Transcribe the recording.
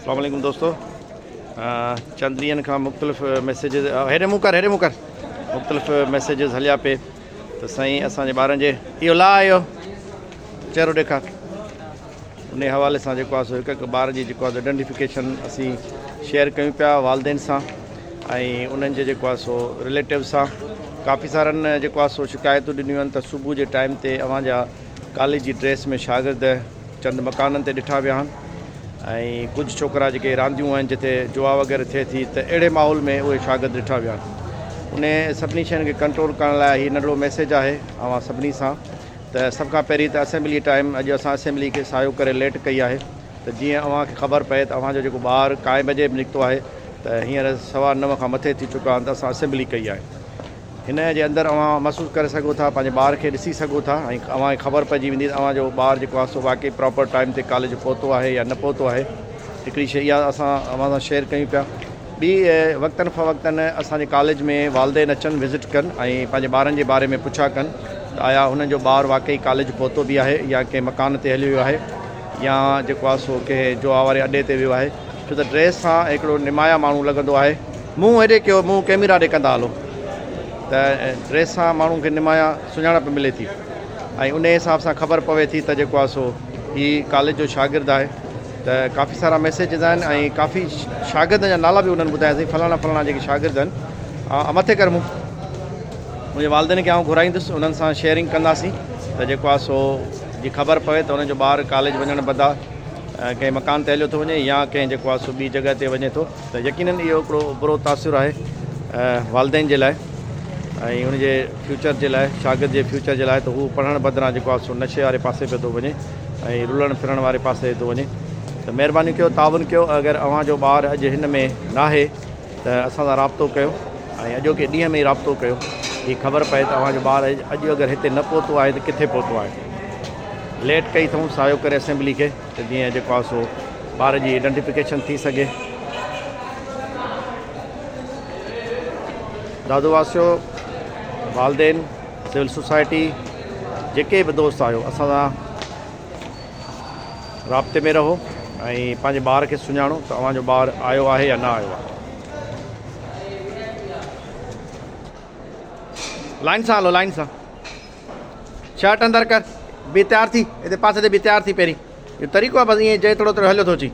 السلام عليڪم دوستو چند ڏينهن کان مختلف ميسيجز هيڏي منهن ڪر هيڏي منهن ڪر مختلف ميسيجز هليا پي ته سائين اسان جي ٻارن جي اهو لا اهو چهرو ڏيکار ان حوالي سان جيڪو آهي سو هڪ هڪ ٻار جي جيڪو آهي آئيڊنٽيفڪيشن اسين شيئر ڪيون پيا والدين سان ۽ انهن جي جيڪو آهي سو رليٽو سان ڪافي سارن جيڪو آهي سو شڪايتون ڏنيون آهن ته صبح جي ٽائيم تي اوهان جا ڪاليج جي ڊريس ۾ شاگرد چند مڪانن تي ڏٺا ويا آهن ۽ ڪجهه ڇوڪرا جيڪي رانديون آهن جتي جوا وغيره ٿئي ٿي ته اهڙي ماحول ۾ اهي شاگرد ڏٺا ويا آهن. انهي سڀني شين کي ڪنٽرول ڪرڻ لاء هي ننڍڙو ميسيج آهي اوهان سڀني سان ته سڀ کان پهرين ته اسيمبلي ٽائيم اڄ اسان اسيمبلي کي سايو ڪري ليٽ ڪئي آهي ته جيئن اوهان کي خبر پئي ته اوهان جو جيڪو ٻار ڪائين بجي به نڪتو آهي ته هينئر سوا نو کان مٿي ٿي چڪا آهن ته اسان اسيمبلي ڪئي آهي. هن جي اندر اوهان محسوس ڪري سگهو ٿا، پنهنجي ٻار کي ڏسي سگهو ٿا ۽ اوهان کي خبر پئجي ويندي ته اوهان جو ٻار جيڪو آهي سو واقعي پراپر ٽائيم تي ڪاليج پهتو آهي يا نه پهتو آهي. هڪڙي شيء اها اسان اوهان سان شيئر ڪيون پيا. ٻي وقتن فوقتن اسان جي ڪاليج ۾ والدين اچن وزٽ ڪن ۽ پنهنجي ٻارن جي باري ۾ پڇا ڪن ته آيا هنن جو ٻار واقعي ڪاليج پهتو به آهي يا ڪنهن مڪان تي هليو ويو آهي يا جيڪو آهي سو ڪنهن جوا واري اڏي تي ويو آهي ڇو ته ڊريس سان هڪڙو نمايان ماڻهو لڳندو آهي. منهن هيڏي ڪيو، منهن ڪئميرا ڏي ڪندا هلو ته ڊريس سان ماڻهو کي نمايان سڃاڻپ ملي ٿي ۽ انهي حساب سان خبر پوي ٿي ته جيڪو آهي سو هي ڪاليج جو شاگرد آهي ته ڪافي سارا ميسيجز آهن ۽ ڪافي شاگردن جا نالا به انهن ٻڌايا سائين فلاڻا فلاڻا جيڪي شاگرد آهن مٿي ڪر منهن منهنجي والدين کي آئون گهرائيندس انهن سان شيئرنگ ڪنداسين ته جيڪو آهي سو جي خبر پوي ته انهن جو ٻار ڪاليج وڃڻ بدران ڪنهن مڪان تي هليو ٿو وڃي يا ڪنهن جيڪو آهي سو ٻي جڳهه تي وڃي ٿو ته يقينن اهو هڪڙو برو تاثر آهي والدين جي لاء ۽ ان جي فيوچر جي لاء شاگرد جي فيوچر جي لاء ته هو پڙهڻ بدران جيڪو آهي سو نشي واري پاسي پيو ٿو وڃي ۽ رلڻ ڦرڻ واري پاسي ٿو وڃي ته مهرباني ڪيو تعاون ڪيو اگر اوهان جو ٻار اڄ هن ۾ ناهي ته اسان سان رابطو ڪيو ۽ اڄوڪي ڏينهن ۾ ئي رابطو ڪيو هي خبر پئي ته اوهان جو ٻار اڄ اگر هتي نه پهتو آهي ته ڪٿي پهتو آهي ليٽ ڪئي اٿئون سايو ڪري اسيمبلي کي ته جيئن جيڪو آهي سو ٻار جي آئيڊنٽيفڪيشن ٿي سگهي. دادو واسيو والدين سول سوسائٽي جيڪي به دوست آهيو اسان سان رابطي ۾ رهو ۽ پنهنجي ٻار کي سڃاڻو ته اوهان جو ٻار آيو آهي يا نه آيو آهي. لائن سان هلو لائن سان. شرٽ اندر ڪر بي تيار ٿي هتي پاسي تي بي تيار ٿي پهرين اهو طريقو آهي بس ائين جيترو تيترو هليو ٿو اچي.